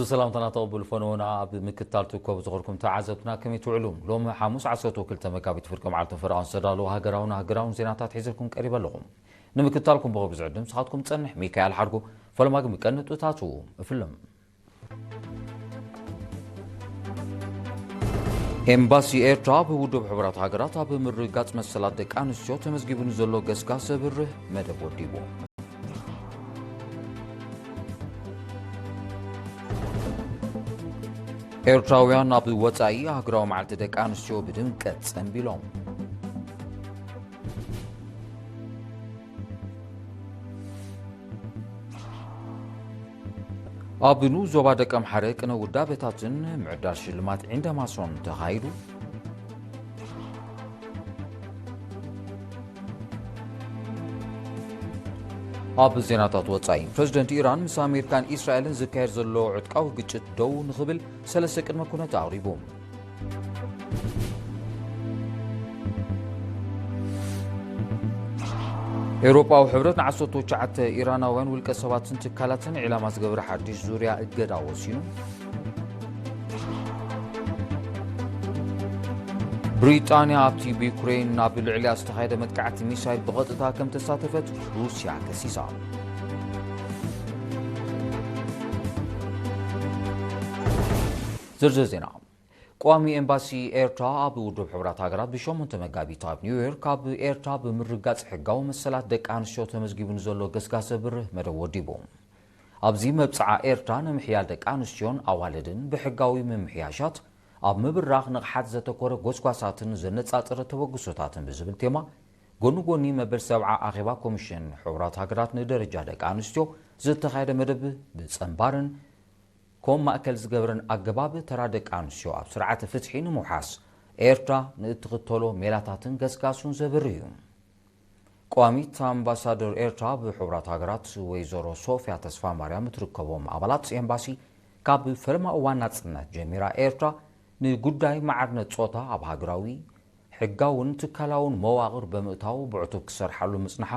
ሰላምታና ተቐብሉ። ፈነወና ኣብ ምክትታል ትርከቡ ዝኸርኩም ተዓዘብትና ከመይ ትውዕሉ? ሎሚ ሓሙስ ዓሰርተ ክልተ መጋቢት ፍርቂ መዓልትን ፈረቓን ዝተዳለዉ ሃገራውን ሃገራውን ዜናታት ሒዘልኩም ቀሪበ ኣለኹ። ንምክትታልኩም ብኸብሪ ዝዕድም ንስኻትኩም ጸንሕ ሚካኤል ሓድጉ። ፈለማ ግን ብቀንጥታቱ እፍልም። ኤምባሲ ኤርትራ ኣብ ውድብ ሕቡራት ሃገራት ኣብ ምርግጋጽ መሰላት ደቂ ኣንስትዮ ተመዝጊቡ ንዘሎ ገስጋስ ዘብርህ መደብ ወዲቡ። ኤርትራውያን ኣብ ወጻኢ ኣህጉራዊ መዓልቲ ደቂ ኣንስትዮ ብድምቀት ጸንቢሎም። ኣብ ንኡስ ዞባ ደቀምሓረ ቅነ ውዳበታትን ምዕዳል ሽልማት ዒንደማሶን ተኻይዱ። ኣብ ዜናታት ወጻኢ፣ ፕረዚደንት ኢራን ምስ ኣሜሪካን ኢስራኤልን ዝካየድ ዘሎ ዕጥቃዊ ግጭት ደው ንኽብል ሰለስተ ቅድመ ኩነት ኣቕሪቡ። ኤውሮጳዊ ሕብረት ንዓሰርተ ትሽዓተ ኢራናውያን ውልቀ ሰባትን ትካላትን ዒላማ ዝገበረ ሓድሽ ዙርያ እገዳ ወሲኑ። ብሪጣንያ ኣብቲ ብዩክሬን ኣብ ልዕሊኣ ዝተኻየደ መጥቃዕቲ ሚሳይል ብቐጥታ ከም ተሳተፈት ሩስያ ከሲሳ። ዝርዝር ዜና። ቋሚ ኤምባሲ ኤርትራ ኣብ ውድብ ሕቡራት ሃገራት ብሸሞንተ መጋቢት ኣብ ኒውዮርክ ኣብ ኤርትራ ብምርጋጽ ሕጋዊ መሰላት ደቂ ኣንስትዮ ተመዝጊቡ ንዘሎ ገስጋስ ዘብርህ መደብ ወዲቡ። ኣብዚ መብጽዓ ኤርትራ ንምሕያል ደቂ ኣንስትዮን ኣዋልድን ብሕጋዊ ምምሕያሻት ኣብ ምብራኽ ንቕሓት ዘተኮረ ጎስጓሳትን ዘነጻጸረ ተበግሶታትን ብዝብል ቴማ ጎኒ ጎኒ መበል ሰብዓ ኣኼባ ኮሚሽን ሕቡራት ሃገራት ንደረጃ ደቂ ኣንስትዮ ዝተኻየደ መደብ ብጸንባርን ኮም ማእከል ዝገበረን ኣገባብ ተራ ደቂ ኣንስትዮ ኣብ ስርዓተ ፍትሒ ንምውሓስ ኤርትራ ንእትኽተሎ ሜላታትን ገስጋሱን ዘብርህ እዩ። ቀዋሚት ኣምባሳደር ኤርትራ ኣብ ሕቡራት ሃገራት ወይዘሮ ሶፍያ ተስፋማርያም እትርከቦም ኣባላት ኤምባሲ ካብ ፈለማ እዋን ናጽነት ጀሚራ ኤርትራ ንጉዳይ ማዕርነት ጾታ ኣብ ሃገራዊ፣ ሕጋውን ትካላውን መዋቕር ብምእታው ብዕቱብ ክሰርሓሉ ምጽንሓ፣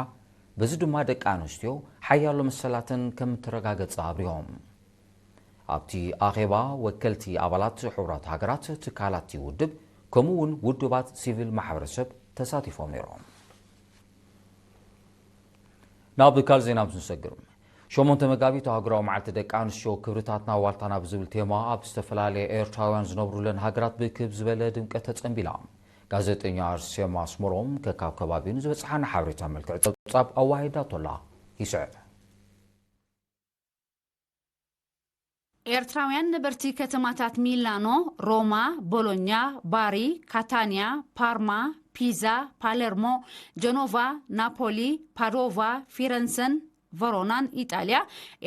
በዚ ድማ ደቂ ኣንስትዮ ሓያሎ መሰላተን ከም እተረጋገጸ ኣብሪሆም። ኣብቲ ኣኼባ ወከልቲ ኣባላት ሕቡራት ሃገራት፣ ትካላት ውድብ፣ ከምኡ እውን ውድባት ሲቪል ማሕበረሰብ ተሳቲፎም ነይሮም። ናብ ካልእ ዜና ምስ ንሰግር፣ ሸሞንተ መጋቢት ኣህጉራዊ መዓልቲ ደቂ ኣንስትዮ ክብርታትና ዋልታና ብዝብል ቴማ ኣብ ዝተፈላለየ ኤርትራውያን ዝነብሩለን ሃገራት ብክብ ዝበለ ድምቀት ተጸንቢላ። ጋዜጠኛ ኣርሴማ ኣስመሮም ከካብ ከባቢኡ ንዝበጽሓና ሓበሬታ መልክዕ ጸብጻብ ኣዋሂዳቶላ። ይስዕብ። ኤርትራውያን ነበርቲ ከተማታት ሚላኖ፣ ሮማ፣ ቦሎኛ፣ ባሪ፣ ካታንያ፣ ፓርማ፣ ፒዛ፣ ፓለርሞ፣ ጀኖቫ፣ ናፖሊ፣ ፓዶቫ፣ ፊረንሰን ቨሮናን ኢጣልያ፣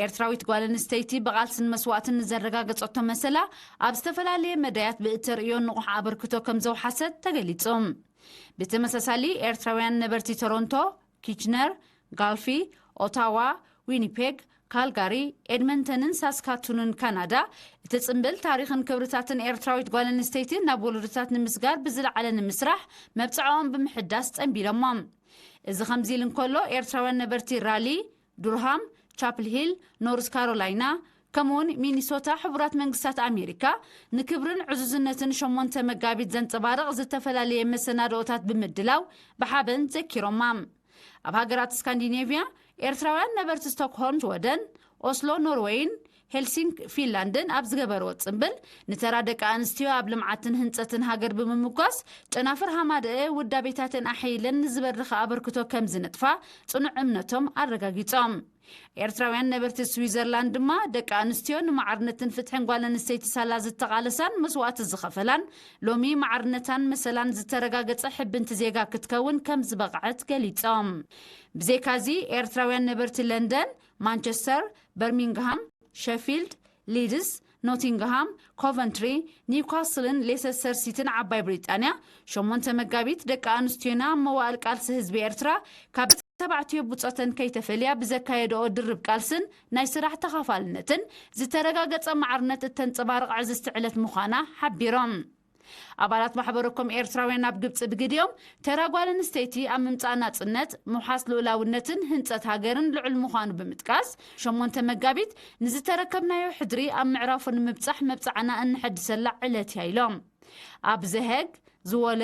ኤርትራዊት ጓል ኣንስተይቲ ብቓልስን መስዋእትን ንዘረጋገጸቶ መሰላ ኣብ ዝተፈላለየ መዳያት ብእተርእዮ ንቑሕ ኣበርክቶ ከም ዘውሓሰት ተገሊጹ። ብተመሳሳሊ፣ ኤርትራውያን ነበርቲ ቶሮንቶ፣ ኪችነር፣ ጋልፊ፣ ኦታዋ፣ ዊኒፔግ፣ ካልጋሪ፣ ኤድመንተንን ሳስካቱንን ካናዳ፣ እቲ ጽምብል ታሪኽን ክብርታትን ኤርትራዊት ጓል ኣንስተይቲ ናብ ወለዶታት ንምስጋር ብዝለዓለ ንምስራሕ መብጽዓኦም ብምሕዳስ ጸንቢሎሞ። እዚ ከምዚ ኢሉ እንከሎ፣ ኤርትራውያን ነበርቲ ራሊ፣ ዱርሃም፣ ቻፕል ሂል፣ ኖርዝ ካሮላይና፣ ከምኡውን ሚኒሶታ፣ ሕቡራት መንግስታት ኣሜሪካ፣ ንክብርን ዕዙዝነትን ሸሞንተ መጋቢት ዘንጸባርቕ ዝተፈላለየ መሰናድኦታት ብምድላው ብሓበን ዘኪሮማ። ኣብ ሃገራት ስካንዲኔቭያ፣ ኤርትራውያን ነበርቲ ስቶክሆልም ሽወደን፣ ኦስሎ ኖርወይን ሄልሲንክ ፊንላንድን ኣብ ዝገበርዎ ጽምብል፣ ንተራ ደቂ ኣንስትዮ ኣብ ልምዓትን ህንጸትን ሃገር ብምምጓስ፣ ጨናፍር ሃማደአ ውዳቤታተን ኣሐይለን ንዝበርኸ ኣበርክቶ ከም ዝነጥፋ ጽኑዕ እምነቶም ኣረጋጊጾም። ኤርትራውያን ነበርቲ ስዊዘርላንድ ድማ፣ ደቂ ኣንስትዮ ንማዕርነትን ፍትሕን ጓል ኣንስተይቲ ሳላ ዝተቓለሳን መስዋእቲ ዝኸፈላን፣ ሎሚ ማዕርነታን መሰላን ዝተረጋገጸ ሕብንቲ ዜጋ ክትከውን ከም ዝበቕዐት ገሊጾም። ብዘይካዚ፣ ኤርትራውያን ነበርቲ ለንደን፣ ማንቸስተር፣ በርሚንግሃም፣ ሸፊልድ፣ ሊድስ፣ ኖቲንግሃም፣ ኮቨንትሪ፣ ኒውካስልን ሌሰስተር ሲቲን ዓባይ ብሪጣንያ፣ ሸሞንተ መጋቢት፣ ደቂ ኣንስትዮና ኣብ መዋእል ቃልሲ ህዝቢ ኤርትራ ካብ ተባዕትዮ ብጾተን ከይተፈልያ ብዘካየድኦ ድርብ ቃልስን ናይ ስራሕ ተኻፋልነትን ዝተረጋገጸ ማዕርነት እተንጸባርቕ ዕዝዝቲ ዕለት ምዃና ሓቢሮም። ኣባላት ማሕበረ ኮም ኤርትራውያን ኣብ ግብጺ ብግዲኦም፣ ተራ ጓል ኣንስተይቲ ኣብ ምምጻእ ናጽነት፣ ምውሓስ ልኡላውነትን ህንጸት ሃገርን ልዑል ምዃኑ ብምጥቃስ፣ ሸሞንተ መጋቢት ንዝተረከብናዮ ሕድሪ ኣብ ምዕራፉ ንምብጻሕ መብጽዓና እንሐድሰላ ዕለት እያ ኢሎም። ኣብ ዘሄግ፣ ዝወለ፣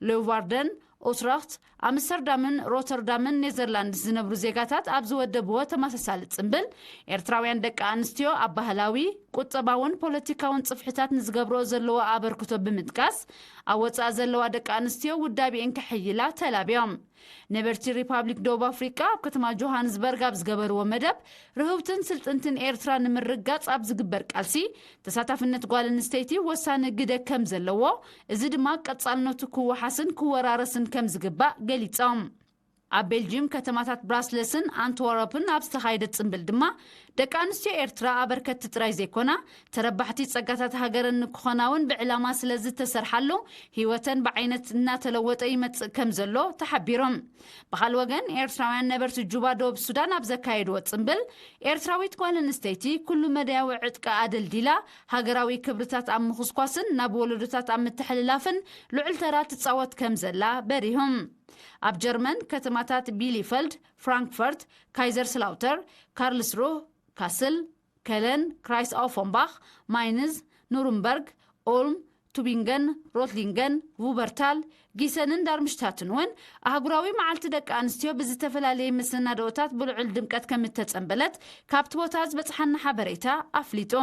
ሌውቫርደን፣ ኡትረኽት፣ ኣምስተርዳምን ሮተርዳምን ኔዘርላንድስ ዝነብሩ ዜጋታት ኣብ ዝወደብዎ ተመሳሳሊ ጽምብል፣ ኤርትራውያን ደቂ ኣንስትዮ ኣብ ባህላዊ፣ ቁጠባውን ፖለቲካውን ጽፍሕታት ንዝገብርኦ ዘለዎ ኣበርክቶ ብምጥቃስ፣ ኣብ ወጻኢ ዘለዋ ደቂ ኣንስትዮ ውዳቤኤን ከሐይላ ተላብዮም። ነበርቲ ሪፓብሊክ ደቡብ ኣፍሪቃ ኣብ ከተማ ጆሃንስበርግ ኣብ ዝገበርዎ መደብ፣ ርህውትን ስልጥንትን ኤርትራ ንምርግጋጽ ኣብ ዝግበር ቃልሲ፣ ተሳታፍነት ጓል ኣንስተይቲ ወሳኒ ግደ ከም ዘለዎ፣ እዚ ድማ ቀጻልነቱ ክወሓስን ክወራረስን ከም ዝግባእ ገሊጾም። ኣብ ቤልጅየም ከተማታት ብራስለስን ኣንትወረፕን ኣብ ዝተኻየደ ጽምብል ድማ፣ ደቂ ኣንስትዮ ኤርትራ ኣበርከቲ ጥራይ ዘይኮና፣ ተረባሕቲ ጸጋታት ሃገረን ንክኾና እውን ብዕላማ ስለ ዝተሰርሓሉ፣ ህይወተን ብዓይነት እናተለወጠ ይመጽእ ከም ዘሎ ተሓቢሮም። ብኻልእ ወገን፣ ኤርትራውያን ነበርቲ ጁባ ደቡብ ሱዳን ኣብ ዘካየድዎ ጽምብል፣ ኤርትራዊት ጓል ኣንስተይቲ ኩሉ መዳያዊ ዕጥቃ ኣደልዲላ፣ ሃገራዊ ክብርታት ኣብ ምኹስኳስን ናብ ወለዶታት ኣብ ምትሕልላፍን ልዑል ተራ ትጻወት ከም ዘላ በሪሆም። ኣብ ጀርመን ከተማታት ቢሊፈልድ፣ ፍራንክፈርት፣ ካይዘርስላውተር፣ ካርልስሩህ፣ ካስል፣ ከለን፣ ክራይስ ኦፈንባኽ፣ ማይንዝ፣ ኑርንበርግ፣ ኦልም፣ ቱቢንገን፣ ሮትሊንገን፣ ቡበርታል፣ ጊሰንን ዳርምሽታትን እውን ኣህጉራዊ መዓልቲ ደቂ ኣንስትዮ ብዝተፈላለየ መሰናድኦታት ብልዑል ድምቀት ከም እተጸንበለት ካብቲ ቦታ ዝበጽሓና ሓበሬታ ኣፍሊጡ።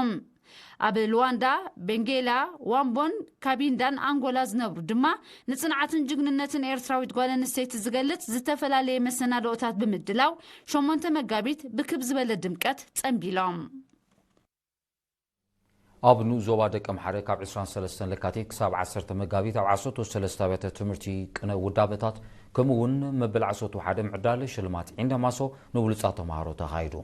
ኣብ ሉዋንዳ፣ ቤንጌላ፣ ዋምቦን ካቢንዳን ኣንጎላ ዝነብሩ ድማ ንጽንዓትን ጅግንነትን ኤርትራዊት ጓል ኣንስተይቲ ዝገልጽ ዝተፈላለየ መሰናድኦታት ብምድላው ሸሞንተ መጋቢት ብክብ ዝበለ ድምቀት ጸንቢሎም። ኣብ ንኡስ ዞባ ደቀምሓረ ካብ ዕስራን ሰለስተን ለካቲት ክሳብ ዓሰርተ መጋቢት ኣብ ዓሰርተ ሰለስተ ኣብያተ ትምህርቲ ቅነ ውዳበታት ከምኡ እውን መበል ዓሰርተ ሓደ ምዕዳል ሽልማት ዒንደ ማሶ ንብሉጻት ተምሃሮ ተኻይዱ።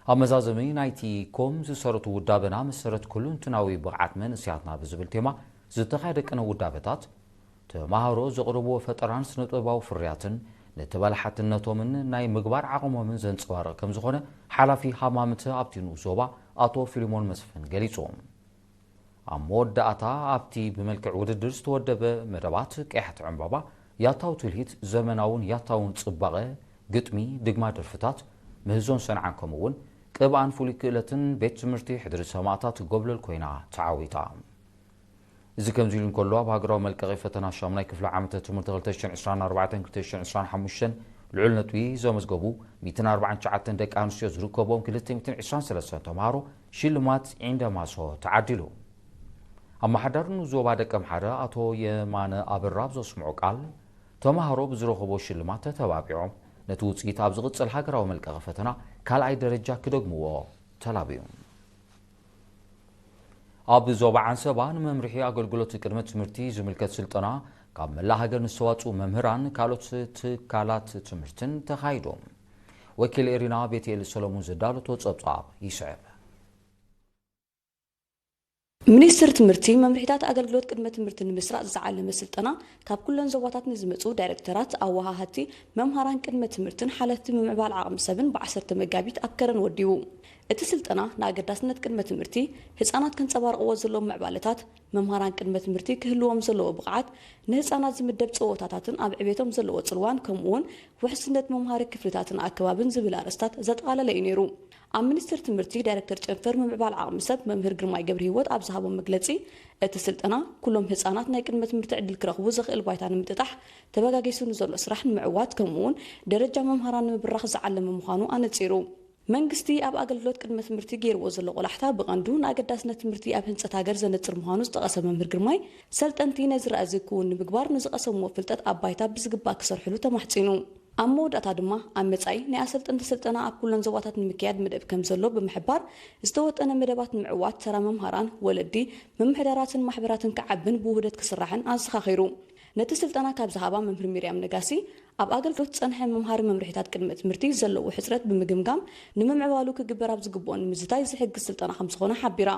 ኣብ መዛዘሚ ናይቲ ኮም ዝሰረቱ ውዳበና መሰረት ኩሉንትናዊ ብቕዓት መንእስያትና ብዝብል ቴማ ዝተኻየደ ቅነ ውዳበታት፣ ተምሃሮ ዘቕረብዎ ፈጠራን ስነጥበባዊ ፍርያትን ንተበላሓትነቶምን ናይ ምግባር ዓቕሞምን ዘንጸባርቕ ከም ዝኾነ ሓላፊ ሃማምት ኣብቲ ንኡስ ዞባ ኣቶ ፊልሞን መስፍን ገሊጹ። ኣብ መወዳእታ ኣብቲ ብመልክዕ ውድድር ዝተወደበ መደባት ቀያሕቲ ዕምባባ፣ ያታው ትልሂት፣ ዘመናውን ያታውን ጽባቐ፣ ግጥሚ፣ ድግማ ደርፍታት፣ ምህዞን ሰንዓን ከምኡ እውን ቅብኣን ፍሉይ ክእለትን ቤት ትምህርቲ ሕድሪ ሰማእታት ጎብለል ኮይና ተዓዊታ። እዚ ከምዚ ኢሉ እንከሎ፣ ኣብ ሃገራዊ መልቀቒ ፈተና ሻሙናይ ክፍሊ ዓመተ ትምህርቲ ክልተ ሽሕን ዕስራን ኣርባዕተን ክልተ ሽሕን ዕስራን ሓሙሽተን ልዑል ነጥቢ ዘመዝገቡ ሚእትን ኣርባዓን ትሽዓተን ደቂ ኣንስትዮ ዝርከብዎም ክልተ ሚእትን ዕስራን ሰለስተን ተምሃሮ ሽልማት ዒንደ ማሶ ተዓዲሉ። ኣመሓዳሪ ንኡስ ዞባ ደቀምሓረ ኣቶ የማነ ኣበራ ኣብ ዘስምዖ ቃል፣ ተምሃሮ ብዝረኸቦ ሽልማት ተተባቢዖም ነቲ ውፅኢት ኣብ ዝቕፅል ሃገራዊ መልቀቒ ፈተና ካልኣይ ደረጃ ክደግምዎ ተላብዩ። ኣብ ዞባ ዓንሰባ ንመምርሒ ኣገልግሎት ቅድመ ትምህርቲ ዝምልከት ስልጠና ካብ መላእ ሃገር ንዝተዋፅኡ መምህራን ካልኦት ትካላት ትምህርትን ተኻይዱ። ወኪል ኤሪና ቤትኤል ሰሎሙን ዘዳለቶ ጸብጻብ ይስዕብ። ሚኒስትር ትምህርቲ መምርሒታት ኣገልግሎት ቅድመ ትምህርቲ ንምስራጽ ዝዓለመ ስልጠና ካብ ኩለን ዞባታት ንዝመጹ ዳይሬክተራት፣ ኣወሃሃድቲ፣ መምሃራን ቅድመ ትምህርትን ሓለፍቲ ምምዕባል ዓቕሚ ሰብን ብዓሰርተ መጋቢት ኣብ ከረን ወዲቡ። እቲ ስልጠና ንኣገዳስነት ቅድመ ትምህርቲ፣ ህጻናት ከንጸባርቕዎ ዘለዎም ምዕባለታት፣ መምሃራን ቅድመ ትምህርቲ ክህልዎም ዘለዎ ብቕዓት፣ ንህጻናት ዝምደብ ጸወታታትን ኣብ ዕቤቶም ዘለዎ ጽልዋን፣ ከምኡ'ውን ውሕስነት መምሃሪ ክፍልታትን ኣከባብን ዝብል ኣርእስታት ዘጠቓለለ እዩ ነይሩ። ኣብ ሚኒስቴር ትምህርቲ ዳይሬክተር ጨንፈር ምምዕባል ዓቕሚ ሰብ መምህር ግርማይ ገብረሂወት ኣብ ዝሃቦ መግለጺ፣ እቲ ስልጠና ኩሎም ህጻናት ናይ ቅድመ ትምህርቲ ዕድል ክረኽቡ ዘኽእል ባይታ ንምጥጣሕ ተበጋጊሱ ንዘሎ ስራሕ ንምዕዋት፣ ከምኡ'ውን ደረጃ መምሃራን ንምብራኽ ዝዓለመ ምዃኑ ኣነጺሩ። መንግስቲ ኣብ ኣገልግሎት ቅድመ ትምህርቲ ገይርዎ ዘሎ ቆላሕታ ብቐንዱ ንኣገዳስነት ትምህርቲ ኣብ ህንጸት ሃገር ዘነጽር ምዃኑ ዝጠቐሰ መምህር ግርማይ፣ ሰልጠንቲ ነዚ ራእዚ ክውን ንምግባር ንዝቐሰምዎ ፍልጠት ኣብ ባይታ ብዝግባእ ክሰርሕሉ ተማሕጺኑ። ኣብ መወዳእታ ድማ ኣብ መጻኢ ናይ ኣሰልጠንቲ ስልጠና ኣብ ኩለን ዞባታት ንምክያድ መደብ ከም ዘሎ ብምሕባር፣ ዝተወጠነ መደባት ንምዕዋት ተራ መምሃራን፣ ወለዲ፣ ምምሕዳራትን ማሕበራትን ክዓብን ብውህደት ክስራሕን ኣዘኻኺሩ። ነቲ ስልጠና ካብ ዝሃባ መምህር ሚርያም ነጋሲ፣ ኣብ ኣገልግሎት ዝጸንሐ መምሃሪ መምርሒታት ቅድመ ትምህርቲ ዘለዎ ሕጽረት ብምግምጋም፣ ንምምዕባሉ ክግበር ኣብ ዝግብኦ ንምዝታይ ዝሕግዝ ስልጠና ከም ዝኾነ ሓቢራ።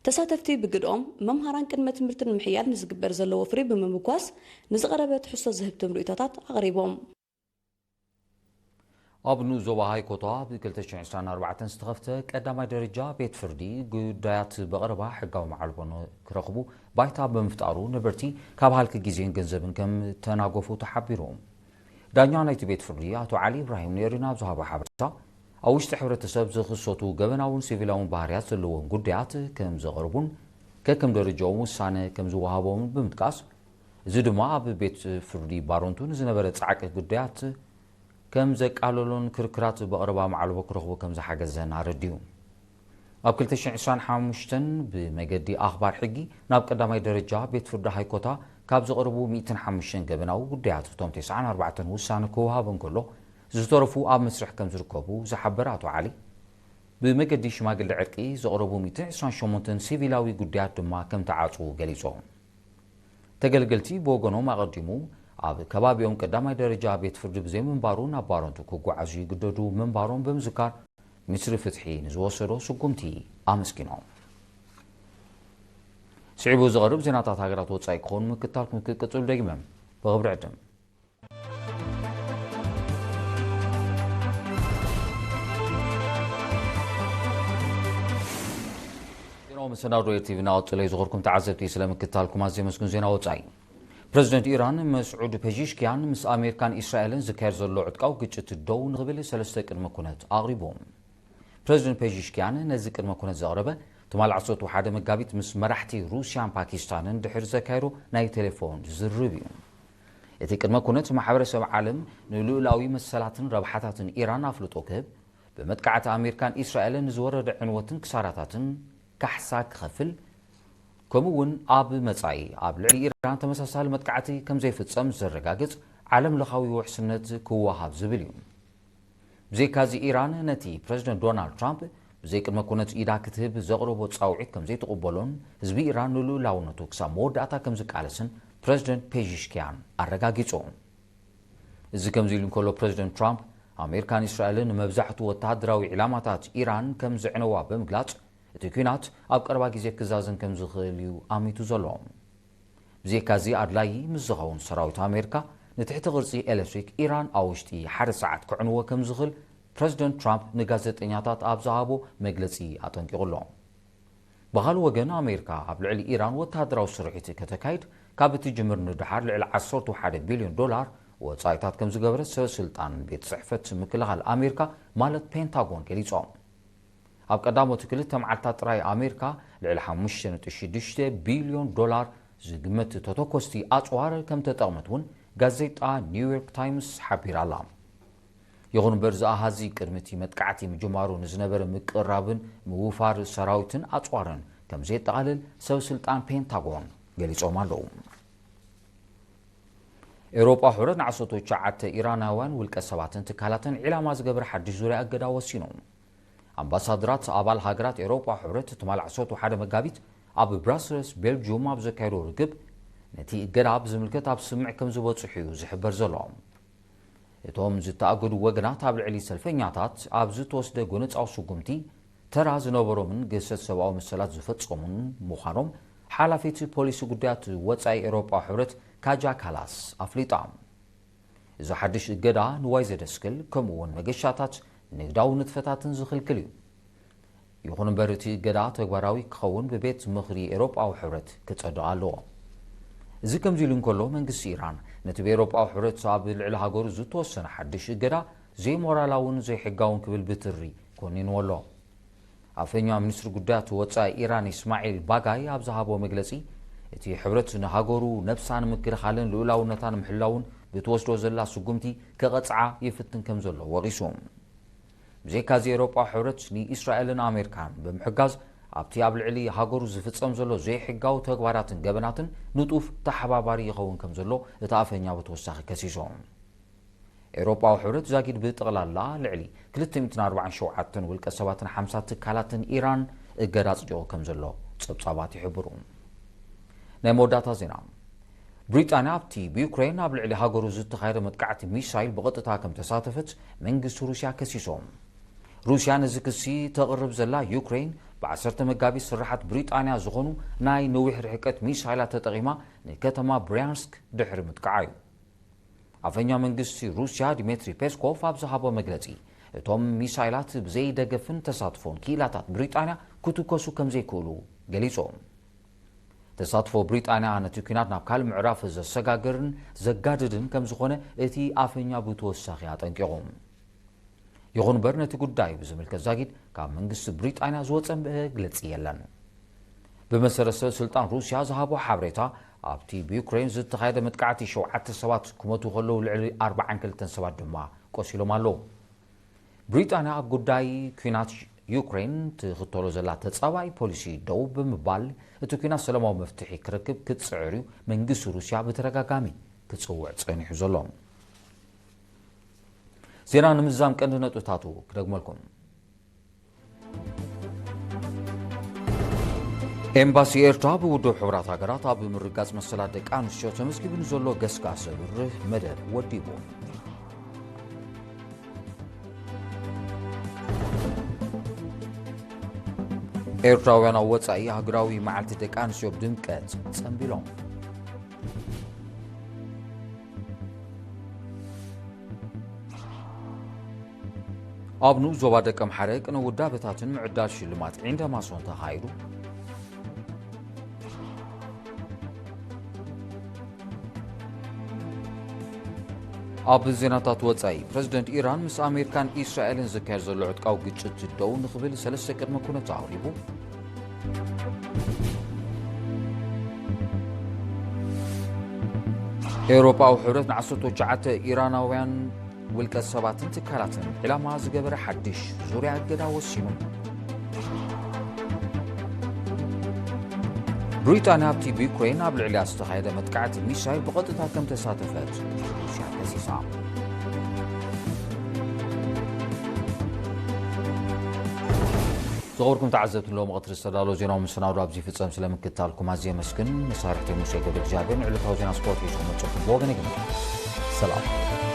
ተሳተፍቲ ብግድኦም፣ መምሃራን ቅድመ ትምህርቲ ንምሕያል ንዝግበር ዘሎ ወፍሪ ብምምጓስ፣ ንዝቐረበ ትሕዝቶ ዝህብትም ርእይቶታት ኣቕሪቦም። ኣብ ንኡስ ዞባ ሃይኮታ ብ ክልተ ሽሕን ዕስራን ኣርባዕተን ዝተኸፍተ ቀዳማይ ደረጃ ቤት ፍርዲ፣ ጉዳያት ብቐረባ ሕጋዊ መዓልቦ ክረኽቡ ባይታ ብምፍጣሩ፣ ነበርቲ ካብ ሃልኪ ግዜን ገንዘብን ከም ተናገፉ ተሓቢሩ። ዳኛ ናይቲ ቤት ፍርዲ ኣቶ ዓሊ ኢብራሂም ንኤሪና ኣብ ዝሃቦ ሓበሬታ፣ ኣብ ውሽጢ ሕብረተሰብ ዝኽሰቱ ገበናውን ሲቪላውን ባህርያት ዘለዎም ጉዳያት ከም ዘቕርቡን ከከም ደረጃኦም ውሳነ ከም ዝወሃቦምን ብምጥቃስ፣ እዚ ድማ ኣብ ቤት ፍርዲ ባሮንቱ ንዝነበረ ጻዕቂ ጉዳያት ከም ዘቃለሎን ክርክራት ብቐረባ መዓልቦ ክረኽቡ ከም ዝሓገዘን ኣረዲኡ። ኣብ ክልተ ሽሕን ዕስራን ሓሙሽተን ብመገዲ ኣኽባር ሕጊ ናብ ቀዳማይ ደረጃ ቤት ፍርዲ ሃይኮታ ካብ ዝቐረቡ ሚእትን ሓሙሽተን ገበናዊ ጉዳያት እቶም ተስዓን ኣርባዕተን ውሳነ ክወሃብ እንከሎ፣ ዝተረፉ ኣብ መስርሕ ከም ዝርከቡ ዝሓበረ ኣቶ ዓሊ፣ ብመገዲ ሽማግለ ዕርቂ ዝቐረቡ ሚእትን ዕስራን ሸሞንተን ሲቪላዊ ጉዳያት ድማ ከም ተዓጽዉ ገሊጾም። ተገልገልቲ ብወገኖም ኣቐዲሙ ኣብ ከባቢኦም ቀዳማይ ደረጃ ቤት ፍርዲ ብዘይምንባሩ ናብ ባረንቱ ክጓዓዙ ይግደዱ ምንባሮም ብምዝካር፣ ሚኒስትሪ ፍትሒ ንዝወሰዶ ስጉምቲ ኣመስጊኖም። ስዒቡ ዝቐርብ ዜናታት ሃገራት ወጻኢ ክኸውን ምክትታልኩም ክቅጽሉ ደጊመ ብኽብሪ ዕድም። ዜናዊ መሰናዶ ኤር ቲቪ እናቐጸለ እዩ። ዝኸበርኩም ተዓዘብቲ፣ ስለ ምክትታልኩም ኣዝየ የመስግን። ዜና ወጻኢ። ፕረዚደንት ኢራን መስዑድ ፔዚሽኪያን ምስ ኣሜሪካን ኢስራኤልን ዝካየድ ዘሎ ዕጥቃዊ ግጭት ደው ንኽብል ሰለስተ ቅድመ ኩነት ኣቕሪቡ። ፕረዚደንት ፔዚሽኪያን ነዚ ቅድመ ኩነት ዘቕረበ ትማል ዓሰርተ ሓደ መጋቢት ምስ መራሕቲ ሩስያን ፓኪስታንን ድሕሪ ዘካየዶ ናይ ቴሌፎን ዝርርብ እዩ። እቲ ቅድመ ኩነት ማሕበረሰብ ዓለም ንልኡላዊ መሰላትን ረብሓታትን ኢራን ኣፍልጦ ክህብ፣ ብመጥቃዕቲ ኣሜሪካን ኢስራኤልን ንዝወረደ ዕንወትን ክሳራታትን ካሕሳ ክኸፍል፣ ከምኡ እውን ኣብ መጻኢ ኣብ ልዕሊ ኢራን ተመሳሳሊ መጥቃዕቲ ከም ዘይፍጸም ዘረጋግጽ ዓለም ለኻዊ ውሕስነት ክወሃብ ዝብል እዩ። ብዘይካዚ ኢራን ነቲ ፕረዚደንት ዶናልድ ትራምፕ ብዘይ ቅድመ ኩነት ኢዳ ክትህብ ዘቕረቦ ጻውዒት ከም ዘይትቕበሎን ህዝቢ ኢራን ንልኡላውነቱ ክሳብ መወዳእታ ከም ዝቃለስን ፕረዚደንት ፔዚሽኪያን ኣረጋጊጹ። እዚ ከምዚ ኢሉ እንከሎ፣ ፕረዚደንት ትራምፕ ኣሜሪካን እስራኤልን ንመብዛሕቱ ወተሃደራዊ ዒላማታት ኢራን ከም ዘዕነዋ ብምግላጽ፣ እቲ ኲናት ኣብ ቀረባ ግዜ ክዛዘም ከም ዝኽእል እዩ ኣሚቱ ዘሎ። ብዘይካዚ ኣድላዪ ምስ ዝኸውን፣ ሰራዊት ኣሜሪካ ንትሕቲ ቅርጺ ኤሌክትሪክ ኢራን ኣብ ውሽጢ ሓደ ሰዓት ክዕንዎ ከም ዝኽእል ፕረዚደንት ትራምፕ ንጋዜጠኛታት ኣብ ዝሃቦ መግለጺ ኣጠንቂቑ ኣሎ። ብኻልእ ወገን፣ ኣሜሪካ ኣብ ልዕሊ ኢራን ወተሃደራዊ ስርሒት ከተካይድ ካብ እትጅምር ንደሓር ልዕሊ ዓሰርተ ሓደ ቢልዮን ዶላር ወጻኢታት ከም ዝገበረት ሰበ ስልጣን ቤት ጽሕፈት ምክልኻል ኣሜሪካ ማለት ፔንታጎን ገሊጾም። ኣብ ቀዳሞት ክልተ መዓልታት ጥራይ ኣሜሪካ ልዕሊ ሓሙሽተ ነጥቢ ሽዱሽተ ቢልዮን ዶላር ዝግመት ተተኮስቲ ኣጽዋር ከም ተጠቕመት እውን ጋዜጣ ኒውዮርክ ታይምስ ሓቢራ ኣላ። ይኹን እምበር፣ እዚ ኣሃዚ ቅድሚ እቲ መጥቃዕቲ ምጅማሩ ንዝነበረ ምቅርራብን ምውፋር ሰራዊትን ኣጽዋርን ከም ዘየጠቓልል ሰብ ስልጣን ፔንታጎን ገሊጾም ኣለዉ። ኤውሮጳ ሕብረት ንዓሰርተ ትሽዓተ ኢራናውያን ውልቀ ሰባትን ትካላትን ዒላማ ዝገበረ ሓድሽ ዙርያ እገዳ ወሲኑ። ኣምባሳደራት ኣባል ሃገራት ኤውሮጳ ሕብረት ትማል ዓሰርተ ሓደ መጋቢት ኣብ ብራስለስ ቤልጅዩም ኣብ ዘካየዶ ርክብ፣ ነቲ እገዳ ብዝምልከት ኣብ ስምምዕ ከም ዝበጽሑ እዩ ዝሕበር ዘሎ። እቶም ዝተኣገዱ ወገናት ኣብ ልዕሊ ሰልፈኛታት ኣብ ዝተወስደ ጎነጻዊ ስጉምቲ ተራ ዝነበሮምን ግህሰት ሰብኣዊ መሰላት ዝፈጸሙን ምዃኖም ሓላፊት ፖሊሲ ጉዳያት ወጻኢ ኤውሮጳ ሕብረት ካጃ ካላስ ኣፍሊጣ። እዚ ሓድሽ እገዳ ንዋይ ዘደስክል፣ ከምኡ እውን መገሻታት ንግዳዊ ንጥፈታትን ዝኽልክል እዩ። ይኹን እምበር፣ እቲ እገዳ ተግባራዊ ክኸውን ብቤት ምኽሪ ኤውሮጳዊ ሕብረት ክጸድቕ ኣለዎ። እዚ ከምዚ ኢሉ እንከሎ፣ መንግስቲ ኢራን ነቲ ብኤውሮጳዊ ሕብረት ኣብ ልዕሊ ሃገሩ ዝተወሰነ ሓድሽ እገዳ ዘይሞራላውን ዘይሕጋውን ክብል ብትሪ ኮኒንዎ ኣሎ። ኣፈኛ ሚኒስትሪ ጉዳያት ወጻኢ ኢራን ኢስማዒል ባጋይ ኣብ ዝሃቦ መግለጺ፣ እቲ ሕብረት ንሃገሩ ነብሳ ንምክልኻልን ልኡላውነታ ንምሕላውን ብትወስዶ ዘላ ስጉምቲ ክቐጽዓ ይፍትን ከም ዘሎ ወቒሱ። ብዘይካዚ፣ ኤውሮጳዊ ሕብረት ንኢስራኤልን ኣሜሪካን ብምሕጋዝ ኣብቲ ኣብ ልዕሊ ሃገሩ ዝፍጸም ዘሎ ዘይሕጋዊ ተግባራትን ገበናትን ንጡፍ ተሓባባሪ ይኸውን ከም ዘሎ እቲ ኣፈኛ ብተወሳኺ ከሲሶም። ኤውሮጳዊ ሕብረት ዛጊድ ብጠቕላላ ልዕሊ ክልተ ሚእትን ኣርባዓን ሸውዓተን ውልቀ ሰባትን ሓምሳ ትካላትን ኢራን እገዳ ኣጽዲቑ ከም ዘሎ ጸብጻባት ይሕብሩ። ናይ መወዳእታ ዜና። ብሪጣንያ ኣብቲ ብዩክሬን ኣብ ልዕሊ ሃገሩ ዝተኻየደ መጥቃዕቲ ሚሳይል ብቐጥታ ከም ተሳተፈት መንግስቲ ሩስያ ከሲሶም። ሩስያ ነዚ ክሲ ተቕርብ ዘላ፣ ዩክሬን ብዓሰርተ መጋቢት ስራሓት ብሪጣንያ ዝኾኑ ናይ ነዊሕ ርሕቀት ሚሳይላት ተጠቒማ ንከተማ ብሪያንስክ ድሕሪ ምጥቃዓ እዩ። ኣፈኛ መንግስቲ ሩስያ ዲሜትሪ ፔስኮቭ ኣብ ዝሃቦ መግለጺ፣ እቶም ሚሳይላት ብዘይ ደገፍን ተሳትፎን ክኢላታት ብሪጣንያ ክትኮሱ ከም ዘይክእሉ ገሊጹ። ተሳትፎ ብሪጣንያ ነቲ ኲናት ናብ ካልእ ምዕራፍ ዘሰጋግርን ዘጋድድን ከም ዝኾነ እቲ ኣፈኛ ብተወሳኺ ኣጠንቂቑ። ይኹን እምበር፣ ነቲ ጉዳይ ብዝምልከት ዛጊድ ካብ መንግስቲ ብሪጣንያ ዝወጸ መግለጺ የለን። ብመሰረት ሰብ ስልጣን ሩስያ ዝሃቦ ሓበሬታ፣ ኣብቲ ብዩክሬን ዝተኻየደ መጥቃዕቲ ሸውዓተ ሰባት ክሞቱ ከለዉ፣ ልዕሊ ኣርባዓን ክልተን ሰባት ድማ ቆሲሎም ኣለዉ። ብሪጣንያ ኣብ ጉዳይ ኲናት ዩክሬን ትኽተሎ ዘላ ተጻባኢ ፖሊሲ ደው ብምባል፣ እቲ ኲናት ሰላማዊ መፍትሒ ክረክብ ክትጽዕር እዩ መንግስቲ ሩስያ ብተደጋጋሚ ክጽውዕ ጸኒሑ ዘሎ። ዜና ንምዝዛም ቀንዲ ነጥብታቱ ክደግመልኩም። ኤምባሲ ኤርትራ ብውድብ ሕቡራት ሃገራት ኣብ ምርጋጽ መሰላት ደቂ ኣንስትዮ ተመዝጊቡ ንዘሎ ገስጋስ ዘብርህ መደብ ወዲቡ። ኤርትራውያን ኣብ ወጻኢ ሃገራዊ መዓልቲ ደቂ ኣንስትዮ ብድምቀት ጸንቢሎም። ኣብ ንኡስ ዞባ ደቀምሓረ ቅነ ውዳበታትን ምዕዳል ሽልማት ዒንደ ማሶን ተኻይዱ። ኣብ ዜናታት ወጻኢ፣ ፕረዚደንት ኢራን ምስ ኣሜሪካን ኢስራኤልን ዝካየድ ዘሎ ዕጥቃዊ ግጭት ደው ንኽብል ሰለስተ ቅድመ ኩነት ኣቕሪቡ። ኤውሮጳዊ ሕብረት ንዓሰርተ ትሽዓተ ኢራናውያን ውልቀ ሰባትን ትካላትን ዒላማ ዝገበረ ሓድሽ ዙርያ እገዳ ወሲኑ። ብሪጣንያ ኣብቲ ብዩክሬን ኣብ ልዕሊያ ዝተኻየደ መጥቃዕቲ ሚሳይል ብቐጥታ ከም ተሳተፈት ሩስያ ከሲሳ። ዝኸበርኩም ተዓዘብቲ፣ ንሎሚ ቀትሪ ዝተዳለወ ዜናዊ መሰናዶ ኣብዚ ይፍጸም። ስለ ምክትታልኩም ኣዝየ የመስግን። መሳርሕቲ ሙሴ ገብረ እግዚኣብሔር ንዕለታዊ ዜና ስፖርት ሒዞም መጹኹም። ብወገነይ ግን ሰላም።